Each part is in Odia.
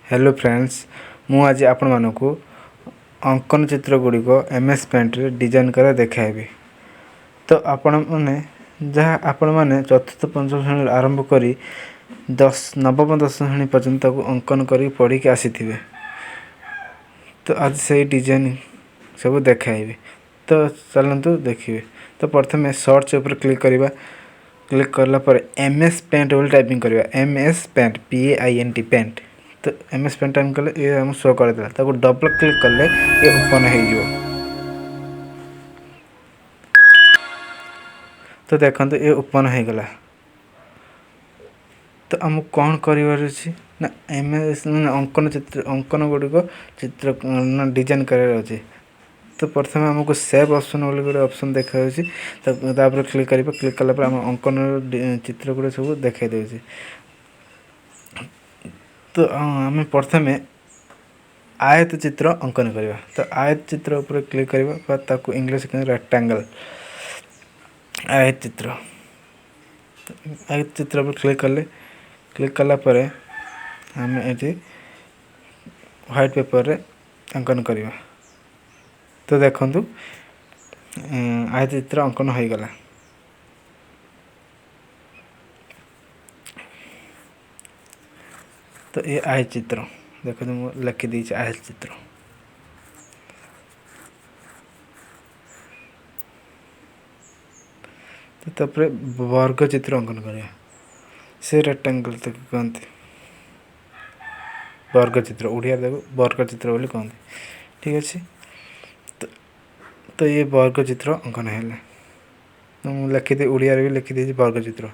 ହ୍ୟାଲୋ ଫ୍ରେଣ୍ଡସ୍, ମୁଁ ଆଜି ଆପଣମାନଙ୍କୁ ଅଙ୍କନ ଚିତ୍ର ଗୁଡ଼ିକ ଏମ୍ ଏସ୍ ପେଣ୍ଟରେ ଡିଜାଇନ୍ କରିବା ଦେଖାଇବି। ତ ଆପଣମାନେ ଯାହା ଆପଣମାନେ ଚତୁର୍ଥ ପଞ୍ଚମ ଶ୍ରେଣୀରୁ ଆରମ୍ଭ କରି ନବମ ଦଶମ ଶ୍ରେଣୀ ପର୍ଯ୍ୟନ୍ତ ତାକୁ ଅଙ୍କନ କରିକି ପଢ଼ିକି ଆସିଥିବେ। ତ ଆଜି ସେଇ ଡିଜାଇନ୍ ସବୁ ଦେଖାଇବି, ତ ଚାଲନ୍ତୁ ଦେଖିବେ। ତ ପ୍ରଥମେ ସର୍ଚ୍ଚ ଉପରେ କ୍ଲିକ୍ କରିବା। କ୍ଲିକ୍ କଲା ପରେ ଏମ୍ ଏସ୍ ପେଣ୍ଟ ବୋଲି ଟାଇପିଂ କରିବା। M S paint, P A I N T, paint. ତ ଏମ୍ ଏସ୍ ପେଣ୍ଟ ଟାଇପିଂ କଲେ ଇଏ ଆମକୁ ଶୋ କରିଦେଲା। ତାକୁ ଡବଲ୍ କ୍ଲିକ୍ କଲେ ଇଏ ଓପନ୍ ହେଇଯିବ। ତ ଦେଖନ୍ତୁ, ଇଏ ଓପନ୍ ହେଇଗଲା। ତ ଆମକୁ କ'ଣ କରିବାର ଅଛି ନା, ଏମ୍ ଏସ୍ ମାନେ ଅଙ୍କନ ଚିତ୍ର, ଅଙ୍କନ ଗୁଡ଼ିକ ଚିତ୍ର ନା ଡିଜାଇନ୍ କରିବାର ଅଛି। ତ ପ୍ରଥମେ ଆମକୁ ସେଭ୍ ଅପସନ୍ ବୋଲି ଗୋଟେ ଅପସନ୍ ଦେଖାଯାଉଛି, ତାପରେ କ୍ଲିକ୍ କରିବା। କ୍ଲିକ୍ କଲା ପରେ ଆମ ଅଙ୍କନର ଚିତ୍ର ଗୁଡ଼ିକ ସବୁ ଦେଖାଇ ଦେଉଛି। ତ ଆମେ ପ୍ରଥମେ ଆୟତ ଚିତ୍ର ଅଙ୍କନ କରିବା। ତ ଆୟତ ଚିତ୍ର ଉପରେ କ୍ଲିକ୍ କରିବା, ବା ତାକୁ ଇଂଲିଶ ରେକ୍ଟାଙ୍ଗଲ୍ ଆୟତ ଚିତ୍ର। ଆୟତ ଚିତ୍ର ଉପରେ କ୍ଲିକ୍ କଲେ, କ୍ଲିକ୍ କଲା ପରେ ଆମେ ଏଠି ହ୍ୱାଇଟ୍ ପେପରରେ ଅଙ୍କନ କରିବା। ତ ଦେଖନ୍ତୁ, ଆୟତ ଚିତ୍ର ଅଙ୍କନ ହୋଇଗଲା। ତ ଏ ଆୟତ ଚିତ୍ର ଦେଖନ୍ତୁ, ମୁଁ ଲେଖିଦେଇଛି ଆୟତ ଚିତ୍ର। ତ ତାପରେ ବର୍ଗ ଚିତ୍ର ଅଙ୍କନ କରିବା। ସେ ରେକ୍ଟାଙ୍ଗଲ୍ ତାକୁ କହନ୍ତି ବର୍ଗ ଚିତ୍ର, ଓଡ଼ିଆରେ ତାକୁ ବର୍ଗ ଚିତ୍ର ବୋଲି କହନ୍ତି। ଠିକ୍ ଅଛି। ତ ଇଏ ବର୍ଗ ଚିତ୍ର ଅଙ୍କନ ହେଲା। ମୁଁ ଲେଖିଦେଇ ଓଡ଼ିଆରେ ବି ଲେଖିଦେଇଛି ବର୍ଗ ଚିତ୍ର।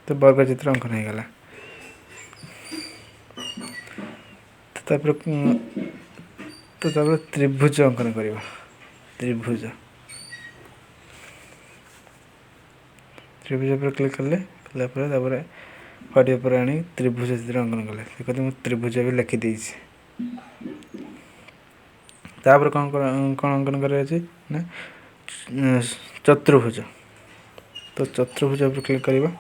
ତ ବର୍ଗ ଚିତ୍ର ଅଙ୍କନ ହେଇଗଲା। ତ ତାପରେ ତ୍ରିଭୁଜ ଅଙ୍କନ କରିବା। ତ୍ରିଭୁଜ ଉପରେ କ୍ଲିକ୍ କଲେ, କଲା ପରେ ତାପରେ ହ୍ୱାଇଟ୍ ପେପର୍ ଆଣି ତ୍ରିଭୁଜ ଚିତ୍ର ଅଙ୍କନ କଲେ। ଦେଖନ୍ତୁ, ମୁଁ ତ୍ରିଭୁଜ ବି ଲେଖିଦେଇଛି। ତାପରେ କ'ଣ ଅଙ୍କନ କରିବାର ଅଛି ନା, ଚତୁର୍ଭୁଜ। ତ ଚତୁର୍ଭୁଜ ଉପରେ କ୍ଲିକ୍ କରିବା।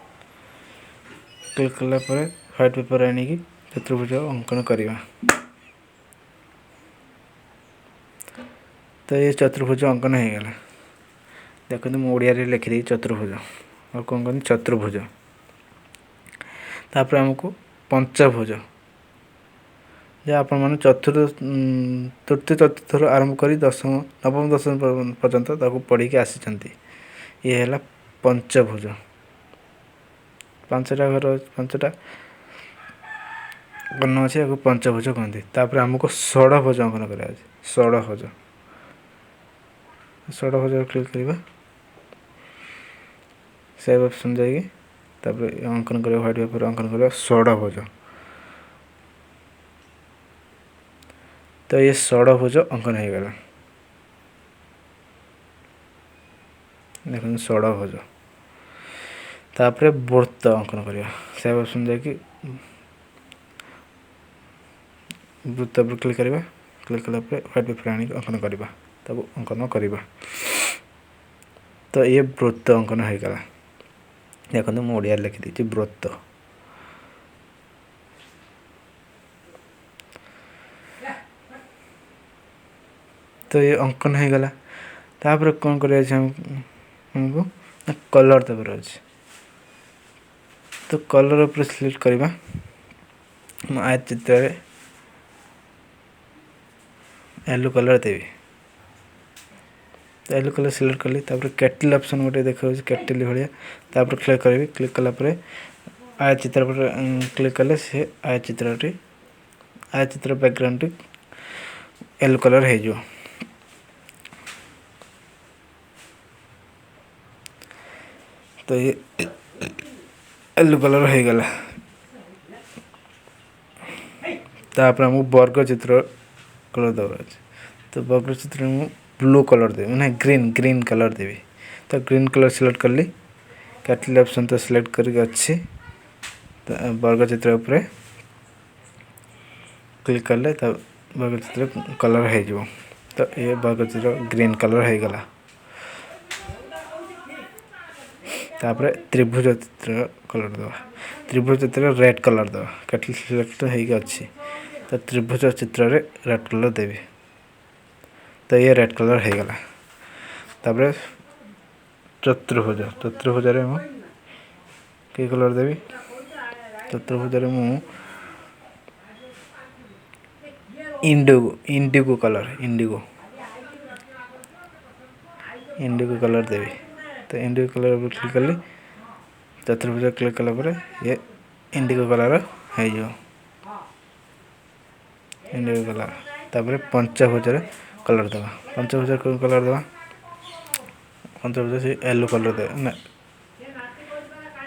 କ୍ଲିକ୍ କଲା ପରେ ହ୍ୱାଇଟ୍ ପେପର୍ ଆଣିକି ଚତୁର୍ଭୁଜ ଅଙ୍କନ କରିବା। ତ ଏ ଚତୁର୍ଭୁଜ ଅଙ୍କନ ହେଇଗଲା। ଦେଖନ୍ତୁ, ମୁଁ ଓଡ଼ିଆରେ ଲେଖିଦେଇଛି ଚତୁର୍ଭୁଜ, ଆଉ କ'ଣ କହନ୍ତି ଚତୁର୍ଭୁଜ। ତାପରେ ଆମକୁ ପଞ୍ଚଭୁଜ, ଯାହା ଆପଣମାନେ ଚତୁର୍ଥ ତୃତୀୟ ଚତୁର୍ଥରୁ ଆରମ୍ଭ କରି ଦଶମ ନବମ ଦଶମ ପର୍ଯ୍ୟନ୍ତ ତାକୁ ପଢ଼ିକି ଆସିଛନ୍ତି। ଇଏ ହେଲା ପଞ୍ଚଭୁଜ। ପାଞ୍ଚଟା ଘର, ପାଞ୍ଚଟା ବର୍ଣ୍ଣ ଅଛି, ଏହାକୁ ପଞ୍ଚଭୁଜ କହନ୍ତି। ତାପରେ ଆମକୁ ଷଡ଼ଭୁଜ ଅଙ୍କନ କରିବାର ଅଛି। ଷଡ଼ଭୁଜ, ଷଡ଼ଭୁଜ କ୍ଲିକ୍ କରିବା। ସେଭ୍ ଅପସନ୍ ଯାଇକି ତାପରେ ଅଙ୍କନ କରିବା, ହ୍ୱାଇଟ୍ ପେପର୍ ଅଙ୍କନ କରିବା ଷଡ଼ଭୁଜ। ତ ଇଏ ଷଡ଼ଭୁଜ ଅଙ୍କନ ହେଇଗଲା। ଦେଖନ୍ତୁ, ଷଡ଼ଭୁଜ। ତାପରେ ବୃତ୍ତ ଅଙ୍କନ କରିବା। ସେଭ୍ ଅପସନ୍ ଯାଇକି ବୃତ୍ତ ଉପରେ କ୍ଲିକ୍ କରିବା। କ୍ଲିକ୍ କଲା ପରେ ହ୍ୱାଇଟ୍ ପେପର୍ ଆଣିକି ଅଙ୍କନ କରିବା, ତାକୁ ଅଙ୍କନ କରିବା। ତ ଇଏ ବୃତ୍ତ ଅଙ୍କନ ହେଇଗଲା। ଦେଖନ୍ତୁ, ମୁଁ ଓଡ଼ିଆରେ ଲେଖିଦେଇଛି ବୃତ୍ତ। ତ ଇଏ ଅଙ୍କନ ହେଇଗଲା। ତାପରେ କ'ଣ କରିବାର ଅଛି ଆମକୁ ନା, କଲର୍ ଦେବାର ଅଛି। ତ କଲର୍ ଉପରେ ସିଲେକ୍ଟ କରିବା। ମୁଁ ଆୟତ ଚିତ୍ରରେ ୟେଲୋ କଲର୍ ଦେବି। ତ ୟେଲୋ କଲର୍ ସିଲେକ୍ଟ କଲି। ତାପରେ କେଟିଲ୍ ଅପସନ୍ ଗୋଟେ ଦେଖାଉଛି କେଟିଲ୍ ଭଳିଆ, ତାପରେ କ୍ଲିକ୍ କରିବି। କ୍ଲିକ୍ କଲା ପରେ ଆୟତ ଚିତ୍ର ଉପରେ କ୍ଲିକ୍ କଲେ ସେ ଆୟତ ଚିତ୍ରଟି, ଆୟତ ଚିତ୍ର ବ୍ୟାକଗ୍ରାଉଣ୍ଡଟି ୟେଲୋ କଲର୍ ହେଇଯିବ। ତ ଇଏ ୟେଲୋ କଲର୍ ହେଇଗଲା। ତାପରେ ଆମକୁ ବର୍ଗ ଚିତ୍ର କଲର୍ ଦେବାର ଅଛି। ତ ବର୍ଗ ଚିତ୍ରରେ ମୁଁ ବ୍ଲୁ କଲର୍ ଦେବି, ମାନେ ଗ୍ରୀନ୍ କଲର୍ ଦେବି। ତ ଗ୍ରୀନ୍ କଲର୍ ସିଲେକ୍ଟ କଲି। କାଟିଲେ ଅପସନ୍ ତ ସିଲେକ୍ଟ କରିକି ଅଛି। ବର୍ଗ ଚିତ୍ର ଉପରେ କ୍ଲିକ୍ କଲେ ତା ବର୍ଗ ଚିତ୍ର କଲର୍ ହେଇଯିବ। ତ ଏ ବର୍ଗ ଚିତ୍ର ଗ୍ରୀନ୍ କଲର୍ ହେଇଗଲା। ତାପରେ ତ୍ରିଭୁଜ ଚିତ୍ର କଲର୍ ଦେବା। ତ୍ରିଭୁଜ ଚିତ୍ରରେ ରେଡ଼୍ କଲର୍ ଦେବା। ସିଲେକ୍ଟ ହେଇକି ଅଛି, ତ ତ୍ରିଭୁଜ ଚିତ୍ରରେ ରେଡ଼୍ କଲର୍ ଦେବି। ତ ଇଏ ରେଡ଼୍ କଲର୍ ହେଇଗଲା। ତାପରେ ଚତୁର୍ଭୁଜ, ଚତୁର୍ଭୁଜରେ ମୁଁ କି କଲର୍ ଦେବି? ଚତୁର୍ଭୁଜରେ ମୁଁ indigo, indigo colour, indigo, indigo colour ଦେବି। ତ ଇଣ୍ଡିଗୋ କଲର୍ ଉପରେ କ୍ଲିକ୍ କଲି। ଚତୁର୍ଭୁଜ କ୍ଲିକ୍ କଲା ପରେ ଇଏ ଇଣ୍ଡିଗୋ କଲର୍ ହେଇଯିବ, ଇଣ୍ଡିଗୋ କଲର୍। ତାପରେ ପଞ୍ଚଭୁଜରେ କଲର୍ ଦେବା। ପଞ୍ଚଭୁଜରେ କେଉଁ କଲର୍ ଦେବା? ପଞ୍ଚଭୁଜ ସେ ୟେଲୋ କଲର୍ ଦେବା ନା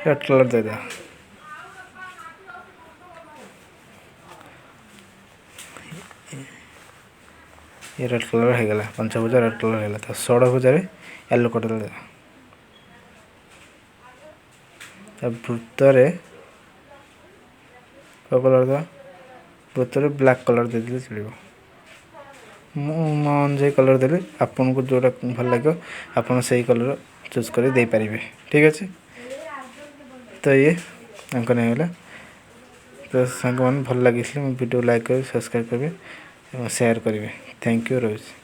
ରେଡ଼୍ କଲର୍ ଦେଇଦେବା। ଇଏ ରେଡ଼୍ କଲର୍ ହେଇଗଲା, ପଞ୍ଚଭୁଜ ରେଡ଼୍ କଲର୍ ହେଇଗଲା। ତ ଷଡ଼ଭୁଜରେ ୟେଲୋ କଲର୍ ଦେବା। ତା ବୃତ୍ତରେ କେଉଁ କଲର୍ ଦେବା? ବୃତ୍ତରେ ବ୍ଲାକ୍ କଲର୍ ଦେଇଦେଲେ ଚଳିବ। ମୁଁ ମୋ ଅନୁଯାୟୀ କଲର୍ ଦେଲି, ଆପଣଙ୍କୁ ଯେଉଁଟା ଭଲ ଲାଗିବ ଆପଣ ସେଇ କଲର୍ ଚୁଜ୍ କରି ଦେଇପାରିବେ। ଠିକ୍ ଅଛି, ତ ଇଏ ଅଙ୍କନ ହେଇଗଲା। ତ ସାଙ୍ଗମାନେ, ଭଲ ଲାଗିଥିଲେ ମୋ ଭିଡ଼ିଓ ଲାଇକ୍ କରିବେ, ସବସ୍କ୍ରାଇବ୍ କରିବେ ଏବଂ ସେୟାର କରିବେ। Thank you, ରହୁଛି।